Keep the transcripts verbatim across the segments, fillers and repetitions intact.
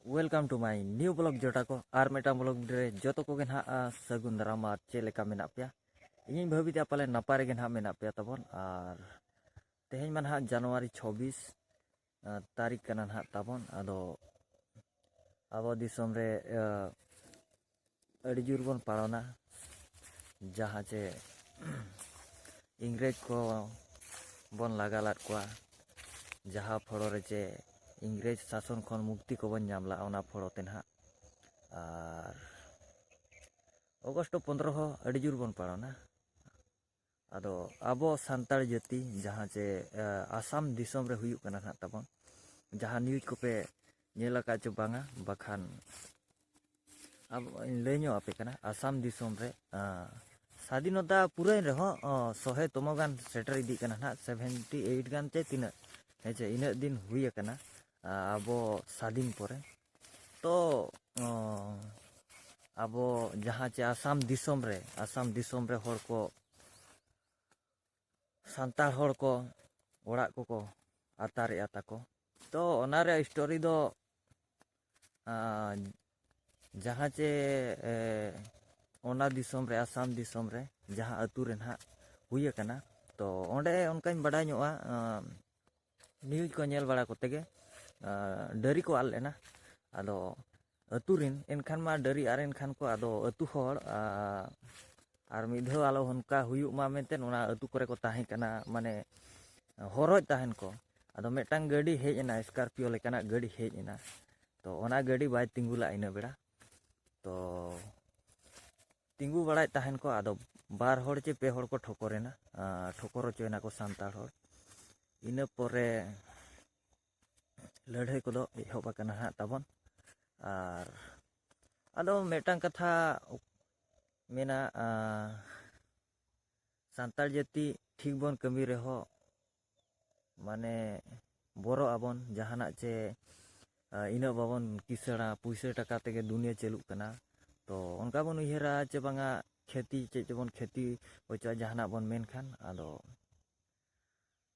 Welcome to my new vlog ᱡᱚᱴᱟ ᱠᱚ, ᱟᱨ ᱢᱤᱫᱴᱟᱝ vlog ᱨᱮ ᱡᱚᱛᱚ ᱠᱚᱜᱮ ᱱᱟᱦᱟᱜ ᱥᱟᱹᱜᱩᱱ ᱫᱟᱨᱟᱢ᱾ ᱟᱨ ᱪᱮᱫ ᱞᱮᱠᱟ ᱢᱮᱱᱟᱜ ᱯᱮᱭᱟ? ᱤᱧᱤᱧ ᱵᱷᱟᱹᱵᱤᱛᱮ ᱯᱟᱞᱮ ᱱᱟᱯᱟᱭ ᱨᱮᱜᱮ ᱱᱟᱦᱟᱜ ᱢᱮᱱᱟᱜ ᱯᱮᱭᱟ ᱛᱟᱵᱚᱱ᱾ ᱟᱨ ᱛᱮᱦᱮᱧ ᱢᱟ ᱱᱟᱦᱟᱜ ᱡᱟᱱᱩᱣᱟᱨᱤ ᱪᱷᱚᱵᱵᱤᱥ ᱛᱟᱹᱨᱤᱠᱷ ᱠᱟᱱᱟ ᱱᱟᱦᱟᱜ ᱛᱟᱵᱚᱱ᱾ ᱟᱫᱚ ᱟᱵᱚ ᱫᱤᱥᱚᱢ ᱨᱮ ᱟᱹᱰᱤ ᱡᱳᱨ ᱵᱚᱱ ᱯᱟᱲᱚᱱᱟ, ᱡᱟᱦᱟᱸ ᱪᱮ ᱤᱝᱨᱮᱡᱽ ᱠᱚ ᱵᱚᱱ ᱞᱟᱜᱟ ᱞᱮᱫ ᱠᱚᱣᱟ, ᱡᱟᱦᱟᱸ ᱯᱷᱚᱲᱚ ᱨᱮ ᱪᱮ ᱤᱝᱨᱮᱡᱽ ᱥᱟᱥᱚᱱ ᱠᱷᱚᱱ ᱢᱩᱠᱛᱤ ᱠᱚᱵᱚᱱ ᱧᱟᱢ ᱞᱮᱫᱼᱟ, ᱚᱱᱟ ᱯᱷᱚᱲᱚ ᱛᱮ ᱱᱟᱦᱟᱜ᱾ ᱟᱨ ᱚᱜᱚᱥᱴ ᱯᱚᱱᱫᱽᱨᱚ ᱦᱚᱸ ᱟᱹᱰᱤ ᱡᱳᱨ ᱵᱚᱱ ᱯᱟᱲᱚᱱᱟ᱾ ᱟᱫᱚ ᱟᱵᱚ ᱥᱟᱱᱛᱟᱲ ᱡᱟᱹᱛᱤ ᱡᱟᱦᱟᱸ ᱪᱮ ᱟᱥᱟᱢ ᱫᱤᱥᱚᱢ ᱨᱮ ᱦᱩᱭᱩᱜ ᱠᱟᱱᱟ ᱱᱟᱦᱟᱜ ᱛᱟᱵᱚᱱ, ᱡᱟᱦᱟᱸ ᱱᱤᱭᱩᱡᱽ ᱠᱚᱯᱮ ᱧᱮᱞ ᱟᱠᱟᱫ ᱪᱚ ᱵᱟᱝᱟ, ᱵᱟᱠᱷᱟᱱ ᱟᱵᱚᱧ ᱞᱟᱹᱭ ᱧᱚᱜ ᱟᱯᱮ ᱠᱟᱱᱟ᱾ ᱟᱥᱟᱢ ᱫᱤᱥᱚᱢ ᱨᱮ ᱥᱟᱫᱷᱤᱱᱚᱛᱟ ᱯᱩᱨᱟᱹᱭᱮᱱ ᱨᱮᱦᱚᱸ ᱥᱚᱦᱮ ᱛᱚᱢᱚ ᱜᱟᱱ ᱥᱮᱴᱮᱨ ᱤᱫᱤᱜ ᱠᱟᱱᱟ ᱱᱟᱦᱟᱜ, ᱥᱮᱵᱷᱮᱱᱴᱤ ᱮᱭᱤᱴ ᱜᱟᱱ ᱪᱮ ᱛᱤᱱᱟᱹᱜ, ᱦᱮᱸ ᱪᱮ, ᱤᱱᱟᱹᱜ ᱫᱤᱱ ᱦᱩᱭ ᱟᱠᱟᱱᱟ ᱟᱵᱚ ᱥᱟᱫᱷᱤᱱ ᱯᱚᱨᱮ᱾ ᱛᱚ ᱟᱵᱚ ᱡᱟᱦᱟᱸ ᱪᱮ ᱟᱥᱟᱢ ᱫᱤᱥᱚᱢ ᱨᱮ, ᱟᱥᱟᱢ ᱫᱤᱥᱚᱢ ᱨᱮ ᱦᱚᱲ ᱠᱚ, ᱥᱟᱱᱛᱟᱲ ᱦᱚᱲ ᱠᱚ ᱚᱲᱟᱜ ᱠᱚᱠᱚ ᱟᱛᱟᱨᱮᱜᱼᱟ ᱛᱟᱠᱚ᱾ ᱛᱚ ᱚᱱᱟ ᱨᱮᱭᱟᱜ ᱥᱴᱳᱨᱤ ᱫᱚ ᱡᱟᱦᱟᱸ ᱪᱮ ᱚᱱᱟ ᱫᱤᱥᱚᱢ ᱨᱮ, ᱟᱥᱟᱢ ᱫᱤᱥᱚᱢ ᱨᱮ ᱡᱟᱦᱟᱸ ᱟᱹᱛᱩ ᱨᱮ ᱱᱟᱦᱟᱜ ᱦᱩᱭ ᱟᱠᱟᱱᱟ, ᱛᱚ ᱚᱸᱰᱮ ᱚᱱᱠᱟᱧ ᱵᱟᱰᱟᱭ ᱧᱚᱜᱼᱟ, ᱱᱤᱭᱩᱡᱽ ᱠᱚ ᱧᱮᱞ ᱵᱟᱲᱟ ᱠᱚᱛᱮ ᱜᱮ ᱰᱟᱹᱨᱤ ᱠᱚ ᱟᱫ ᱞᱮᱱᱟ᱾ ᱟᱫᱚ ᱟᱹᱛᱩ ᱨᱮᱱ ᱮᱱᱠᱷᱟᱱ ᱢᱟ ᱰᱟᱹᱨᱤ ᱟᱨ ᱮᱱᱠᱷᱟᱱ ᱠᱚ ᱟᱫᱚ ᱟᱹᱛᱩ ᱦᱚᱲ ᱟᱨ ᱢᱤᱫ ᱫᱷᱟᱣ ᱟᱞᱚ ᱚᱱᱠᱟ ᱦᱩᱭᱩᱜ ᱢᱟ ᱢᱮᱱᱛᱮ ᱚᱱᱟ ᱟᱹᱛᱩ ᱠᱚᱨᱮ ᱠᱚ ᱛᱟᱦᱮᱸ ᱠᱟᱱᱟ, ᱢᱟᱱᱮ ᱦᱚᱨᱚᱡ ᱛᱟᱦᱮᱱ ᱠᱚ᱾ ᱟᱫᱚ ᱢᱤᱫᱴᱟᱝ ᱜᱟᱹᱰᱤ ᱦᱮᱡ ᱮᱱᱟ, ᱥᱠᱚᱨᱯᱤᱭᱳ ᱞᱮᱠᱟᱱᱟᱜ ᱜᱟᱹᱰᱤ ᱦᱮᱡ ᱮᱱᱟ᱾ ᱛᱚ ᱚᱱᱟ ᱜᱟᱹᱰᱤ ᱵᱟᱭ ᱛᱤᱸᱜᱩ ᱞᱮᱫᱼᱟ ᱤᱱᱟᱹ ᱵᱮᱲᱟ᱾ ᱛᱚ ᱛᱤᱸᱜᱩ ᱵᱟᱲᱟᱭᱮᱫ ᱛᱟᱦᱮᱱ ᱠᱚ, ᱟᱫᱚ ᱵᱟᱨ ᱦᱚᱲ ᱪᱮ ᱯᱮ ᱦᱚᱲ ᱠᱚ ᱴᱷᱚᱠᱚᱨᱮᱱᱟ, ᱴᱷᱚᱠᱚᱨ ᱦᱚᱪᱚᱭᱮᱱᱟ ᱠᱚ ᱥᱟᱱᱛᱟᱲ ᱦᱚᱲ᱾ ᱤᱱᱟᱹ ᱯᱚᱨᱮ ᱞᱟᱹᱲᱦᱟᱹᱭ ᱠᱚᱫᱚ ᱮᱦᱚᱵ ᱟᱠᱟᱱᱟ ᱦᱟᱸᱜ ᱛᱟᱵᱚᱱ᱾ ᱟᱨ ᱟᱫᱚ ᱢᱤᱫᱴᱟᱝ ᱠᱟᱛᱷᱟ ᱢᱮᱱᱟᱜᱼᱟ, ᱥᱟᱱᱛᱟᱲ ᱡᱟᱹᱛᱤ ᱴᱷᱤᱠ ᱵᱚᱱ ᱠᱟᱹᱢᱤ ᱨᱮᱦᱚᱸ ᱢᱟᱱᱮ ᱵᱚᱨᱚᱜ ᱟᱵᱚᱱ ᱡᱟᱦᱟᱱᱟᱜ ᱪᱮ ᱤᱱᱟᱹᱜ ᱵᱟᱵᱚᱱ ᱠᱤᱥᱟᱹᱬᱟ, ᱯᱩᱭᱥᱟᱹ ᱴᱟᱠᱟ ᱛᱮᱜᱮ ᱫᱩᱱᱤᱭᱟᱹ ᱪᱟᱹᱞᱩᱜ ᱠᱟᱱᱟ᱾ ᱛᱚ ᱚᱱᱠᱟ ᱵᱚᱱ ᱩᱭᱦᱟᱹᱨᱟ ᱪᱮ ᱵᱟᱝᱟ ᱠᱷᱮᱛᱤ ᱪᱮᱫ ᱪᱮᱵᱚᱱ ᱠᱷᱮᱛᱤ ᱦᱚᱪᱚᱜᱼᱟ ᱡᱟᱦᱟᱱᱟᱜ ᱵᱚᱱ ᱢᱮᱱᱠᱷᱟᱱ, ᱟᱫᱚ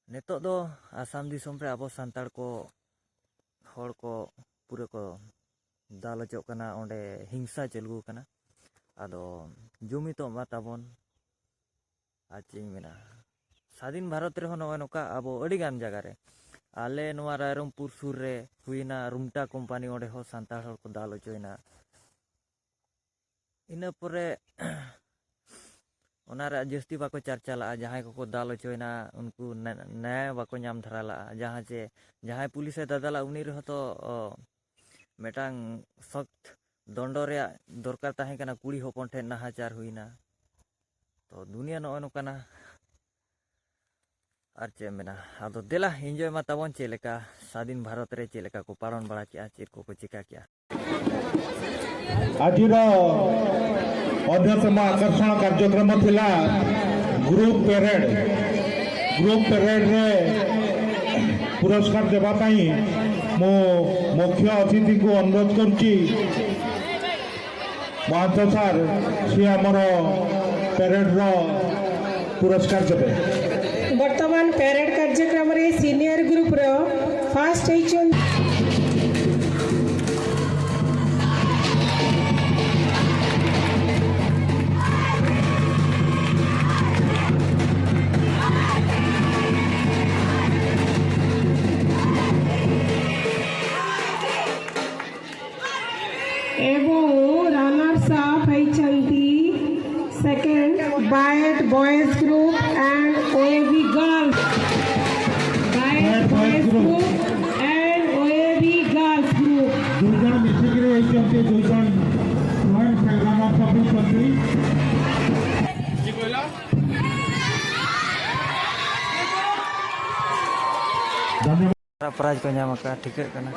ᱱᱤᱛᱚᱜ ᱫᱚ ᱟᱥᱟᱢ ᱫᱤᱥᱚᱢ ᱨᱮ ᱟᱵᱚ ᱥᱟᱱᱛᱟᱲ ᱠᱚ, ᱦᱚᱲ ᱠᱚ ᱯᱩᱨᱟᱹ ᱠᱚ ᱫᱟᱞ ᱦᱚᱪᱚᱜ ᱠᱟᱱᱟ, ᱚᱸᱰᱮ ᱦᱤᱝᱥᱟ ᱪᱟᱹᱞᱩ ᱟᱠᱟᱱᱟ᱾ ᱟᱫᱚ ᱡᱩᱢᱤᱫᱚᱜ ᱢᱟ ᱛᱟᱵᱚᱱ᱾ ᱟᱨ ᱪᱮᱫ ᱤᱧ ᱢᱮᱱᱟ, ᱥᱟᱫᱷᱤᱱ ᱵᱷᱟᱨᱚᱛ ᱨᱮᱦᱚᱸ ᱱᱚᱜᱼᱚᱭ ᱱᱚᱝᱠᱟ ᱟᱵᱚ ᱟᱹᱰᱤ ᱜᱟᱱ ᱡᱟᱭᱜᱟ ᱨᱮ, ᱟᱞᱮ ᱱᱚᱣᱟ ᱨᱟᱭᱨᱚᱝᱯᱩᱨ ᱥᱩᱨ ᱨᱮ ᱦᱩᱭᱱᱟ ᱨᱩᱢᱴᱟ ᱠᱳᱢᱯᱟᱱᱤ, ᱚᱸᱰᱮ ᱦᱚᱸ ᱥᱟᱱᱛᱟᱲ ᱦᱚᱲ ᱠᱚ ᱫᱟᱞ ᱦᱚᱪᱚᱭᱮᱱᱟ᱾ ᱤᱱᱟᱹ ᱯᱚᱨᱮ ᱚᱱᱟ ᱨᱮ ᱡᱟᱹᱥᱛᱤ ᱵᱟᱠᱚ ᱪᱟᱨᱪᱟ ᱞᱟᱜᱼᱟ, ᱡᱟᱦᱟᱸᱭ ᱠᱚᱠᱚ ᱫᱟᱞ ᱦᱚᱪᱚᱭᱮᱱᱟ ᱩᱱᱠᱩ ᱱᱟ-, ᱱᱟᱭ ᱵᱟᱠᱚ ᱧᱟᱢ ᱫᱷᱟᱨᱟ ᱞᱟᱜᱼᱟ᱾ ᱡᱟᱦᱟᱸ ᱡᱮ ᱡᱟᱦᱟᱸᱭ ᱯᱩᱞᱤᱥᱮ ᱫᱟᱫᱟᱞᱟ ᱩᱱᱤ ᱨᱮᱦᱚᱸ ᱛᱚ, ᱚ, ᱢᱤᱫᱴᱟᱝ ᱥᱚᱠᱛ ᱫᱚᱱᱰᱚ ᱨᱮᱭᱟᱜ ᱫᱚᱨᱠᱟᱨ ᱛᱟᱦᱮᱸ ᱠᱟᱱᱟ, ᱠᱩᱲᱤ ᱦᱚᱯᱚᱱ ᱴᱷᱮᱱ ᱱᱟᱦᱟᱪᱟᱨ ᱦᱩᱭᱱᱟ᱾ ᱛᱚ ᱫᱩᱱᱤᱭᱟᱹ ᱱᱚᱜᱼᱚᱭ ᱱᱚᱝᱠᱟᱱᱟ᱾ ᱟᱨ ᱪᱮᱫ ᱮᱢ ᱢᱮᱱᱟ, ᱟᱫᱚ ᱫᱮᱞᱟ enjoy ᱢᱟ ᱛᱟᱵᱚᱱ ᱪᱮᱫ ᱞᱮᱠᱟ ᱥᱟᱫᱷᱤᱱ ᱵᱷᱟᱨᱚᱛ ᱨᱮ ᱪᱮᱫ ᱞᱮᱠᱟ ᱠᱚ ᱯᱟᱞᱚᱱ ᱵᱟᱲᱟ ᱠᱮᱜᱼᱟ, ᱪᱮᱫ ᱠᱚᱠᱚ ᱪᱤᱠᱟ ᱠᱮᱜᱼᱟ। ଆଜିର ଅନ୍ୟତମ ଆକର୍ଷଣ କାର୍ଯ୍ୟକ୍ରମ ଥିଲା ଗ୍ରୁପ୍ ପ୍ୟାରେଡ୍। ଗ୍ରୁପ୍ ପ୍ୟାରେଡ୍ରେ ପୁରସ୍କାର ଦେବା ପାଇଁ ମୁଁ ମୁଖ୍ୟ ଅତିଥିଙ୍କୁ ଅନୁରୋଧ କରୁଛି। ମହାନ୍ତ ସାର୍, ସିଏ ଆମର ପ୍ୟାରେଡ୍ର ପୁରସ୍କାର ଦେବେ। ବର୍ତ୍ତମାନ ପ୍ୟାରେଡ୍ କାର୍ଯ୍ୟକ୍ରମରେ ସିନିୟର ଗ୍ରୁପ୍ର ଫାଷ୍ଟ ହେଇଛନ୍ତି। ଏବଂ ରନର୍ସ ଅପ୍ ହେଇଛନ୍ତି ସେକେଣ୍ଡ ବାଏଟ୍ ବଏଜ୍ ଗ୍ରୁପ୍ ଆଣ୍ଡ ଓଏବି ଗର୍ଲସ। ବାଏଟ୍ ବଏଜ୍ ଗ୍ରୁପ୍ ଆଣ୍ଡ ଓଏବି ଗର୍ଲସ ଗ୍ରୁପ୍। ଦୁଇ ଜଣ ମିଶିକିରି ହେଇଛନ୍ତି, ଦୁଇ ଜଣ ଫ୍ରଣ୍ଟ ରନର୍ସ ଅପ୍ ହେଇଛନ୍ତି। ଧନ୍ୟବାଦ। ᱯᱨᱟᱭᱤᱡᱽ ᱠᱚ ᱧᱟᱢ ᱟᱠᱟᱫᱼᱟ, ᱴᱷᱤᱠᱟᱹᱜ ᱠᱟᱱᱟ᱾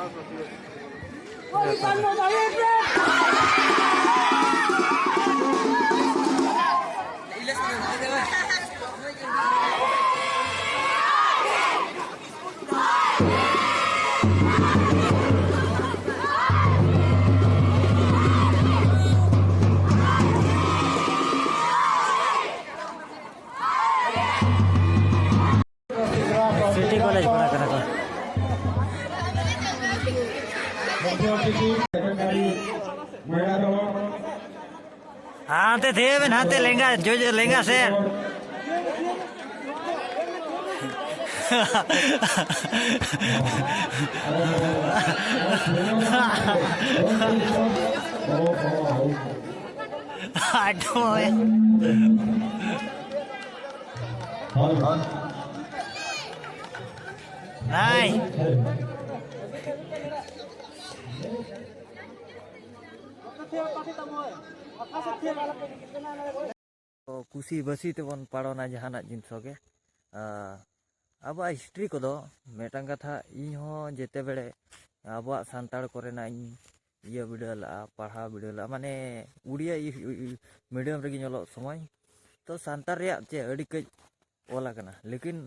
ᱦᱟᱱᱛᱮ ᱛᱷᱤᱭᱟᱹ ᱵᱮᱱ, ᱦᱟᱱᱛᱮ ᱞᱮᱸᱜᱟ, ᱡᱚᱡ-, ᱞᱮᱸᱜᱟ ᱥᱮᱫ᱾ ᱟᱰᱚᱭ᱾ ᱱᱟᱭ᱾ ᱛᱚ ᱠᱩᱥᱤ ᱵᱟᱹᱥᱤ ᱛᱮᱵᱚᱱ ᱯᱟᱲᱚᱱᱟ ᱡᱟᱦᱟᱱᱟᱜ ᱡᱤᱱᱤᱥ ᱜᱮ᱾ ᱟᱨ ᱟᱵᱚᱣᱟᱜ ᱦᱤᱥᱴᱨᱤ ᱠᱚᱫᱚ, ᱢᱤᱫᱴᱟᱝ ᱠᱟᱛᱷᱟ, ᱤᱧ ᱦᱚᱸ ᱡᱮᱛᱮ ᱵᱮᱲᱮ ᱟᱵᱚᱣᱟᱜ ᱥᱟᱱᱛᱟᱲ ᱠᱚᱨᱮᱱᱟᱜ ᱤᱧ ᱤᱭᱟᱹ ᱵᱤᱰᱟᱹᱣ ᱞᱟᱜᱼᱟ, ᱯᱟᱲᱦᱟᱣ ᱵᱤᱰᱟᱹᱣ ᱞᱟᱜᱼᱟ, ᱢᱟᱱᱮ ᱩᱲᱤᱭᱟ ᱢᱤᱰᱤᱭᱟᱢ ᱨᱮᱜᱮᱧ ᱚᱞᱚᱜ ᱥᱚᱢᱚᱭ, ᱛᱚ ᱥᱟᱱᱛᱟᱲ ᱨᱮᱭᱟᱜ ᱪᱮ ᱟᱹᱰᱤ ᱠᱟᱹᱡ ᱚᱞ ᱟᱠᱟᱱᱟ, ᱞᱮᱠᱤᱱ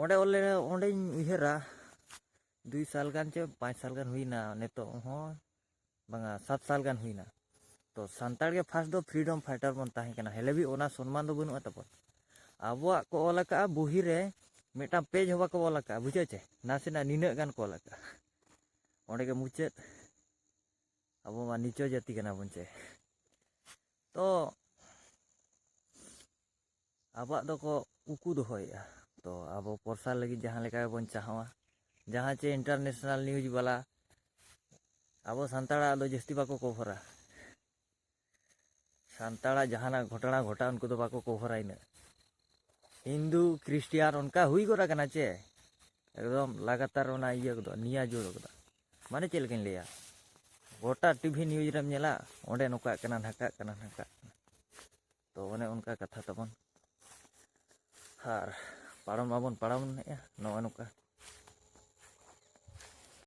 ᱚᱸᱰᱮ ᱚᱞ ᱞᱮ-, ᱚᱸᱰᱮᱧ ᱩᱭᱦᱟᱹᱨᱟ, ᱫᱩᱭ ᱥᱟᱞ ᱜᱟᱱ ᱪᱮ ᱯᱟᱸᱪ ᱥᱟᱞ ᱜᱟᱱ ᱦᱩᱭᱱᱟ, ᱱᱤᱛᱚᱜ ᱦᱚᱸ ᱵᱟᱝᱟ, ᱥᱟᱛ ᱥᱟᱞ ᱜᱟᱱ ᱦᱩᱭᱱᱟ᱾ ᱛᱚ ᱥᱟᱱᱛᱟᱲ ᱜᱮ ᱯᱷᱟᱥᱴ ᱫᱚ ᱯᱷᱨᱤᱰᱚᱢ ᱯᱷᱟᱭᱴᱟᱨ ᱵᱚᱱ ᱛᱟᱦᱮᱸ ᱠᱟᱱᱟ, ᱦᱮᱞᱮ ᱵᱤ ᱚᱱᱟ ᱥᱚᱱᱢᱟᱱ ᱫᱚ ᱵᱟᱹᱱᱩᱜᱼᱟ ᱛᱟᱵᱚᱱ᱾ ᱟᱵᱚᱣᱟᱜ ᱠᱚ ᱚᱞ ᱟᱠᱟᱫᱼᱟ ᱵᱩᱦᱤ ᱨᱮ, ᱢᱤᱫᱴᱟᱝ ᱯᱮᱡᱽ ᱦᱚᱸ ᱵᱟᱠᱚ ᱚᱞ ᱟᱠᱟᱫᱼᱟ, ᱵᱩᱡᱷᱟᱹᱣ ᱪᱮ? ᱱᱟᱥᱮᱱᱟᱜ ᱱᱤᱱᱟᱹᱜ ᱜᱟᱱ ᱠᱚ ᱚᱞ ᱟᱠᱟᱫᱼᱟ, ᱚᱸᱰᱮ ᱜᱮ ᱢᱩᱪᱟᱹᱫ᱾ ᱟᱵᱚ ᱢᱟ ᱱᱤᱪᱚ ᱡᱟᱹᱛᱤ ᱠᱟᱱᱟ ᱵᱚᱱ ᱪᱮ? ᱛᱚ ᱟᱵᱚᱣᱟᱜ ᱫᱚᱠᱚ ᱩᱠᱩ ᱫᱚᱦᱚᱭᱮᱫᱼᱟ᱾ ᱛᱚ ᱟᱵᱚ ᱯᱨᱚᱥᱟᱨ ᱞᱟᱹᱜᱤᱫ ᱡᱟᱦᱟᱸ ᱞᱮᱠᱟ ᱜᱮᱵᱚᱱ ᱪᱟᱦᱟᱣᱟ, ᱡᱟᱦᱟᱸ ᱪᱮ ᱤᱱᱴᱟᱨᱱᱮᱥᱱᱟᱞ ᱱᱤᱭᱩᱡᱽ ᱵᱟᱞᱟ ᱟᱵᱚ ᱥᱟᱱᱛᱟᱲᱟᱜ ᱫᱚ ᱡᱟᱹᱥᱛᱤ ᱵᱟᱠᱚ ᱠᱚᱵᱷᱚᱨᱟ᱾ ᱥᱟᱱᱛᱟᱲᱟᱜ ᱡᱟᱦᱟᱱᱟᱜ ᱜᱷᱚᱴᱚᱱᱟ ᱜᱷᱚᱴᱟᱜ ᱩᱱᱠᱩ ᱫᱚ ᱵᱟᱠᱚ ᱠᱚᱵᱷᱚᱨᱟ ᱤᱱᱟᱹᱜ᱾ ᱦᱤᱱᱫᱩ, ᱠᱷᱨᱤᱥᱴᱤᱭᱟᱱ ᱚᱱᱠᱟ ᱦᱩᱭ ᱜᱚᱫ ᱟᱠᱟᱱᱟ ᱪᱮ, ᱮᱠᱫᱚᱢ ᱞᱟᱜᱟᱛᱟᱨ ᱚᱱᱟ ᱤᱭᱟᱹ ᱠᱚᱫᱚ, ᱱᱤᱭᱟ ᱡᱳᱲ ᱠᱚᱫᱚ, ᱢᱟᱱᱮ ᱪᱮᱫ ᱞᱮᱠᱟᱧ ᱞᱟᱹᱭᱟ, ᱜᱚᱴᱟ ᱴᱤᱵᱷᱤ ᱱᱤᱭᱩᱡᱽ ᱨᱮᱢ ᱧᱮᱞᱟ, ᱚᱸᱰᱮ ᱱᱚᱝᱠᱟᱜ ᱠᱟᱱᱟ, ᱱᱷᱟᱠᱟᱜ ᱠᱟᱱᱟ, ᱱᱷᱟᱠᱟᱜ ᱠᱟᱱᱟ᱾ ᱛᱚ ᱚᱱᱮ ᱚᱱᱠᱟ ᱠᱟᱛᱷᱟ ᱛᱟᱵᱚᱱ᱾ ᱟᱨ ᱯᱟᱲᱚᱢ ᱢᱟᱵᱚᱱ ᱯᱟᱲᱚᱢᱮᱫᱼᱟ ᱱᱚᱜᱼᱚ ᱱᱚᱝᱠᱟ᱾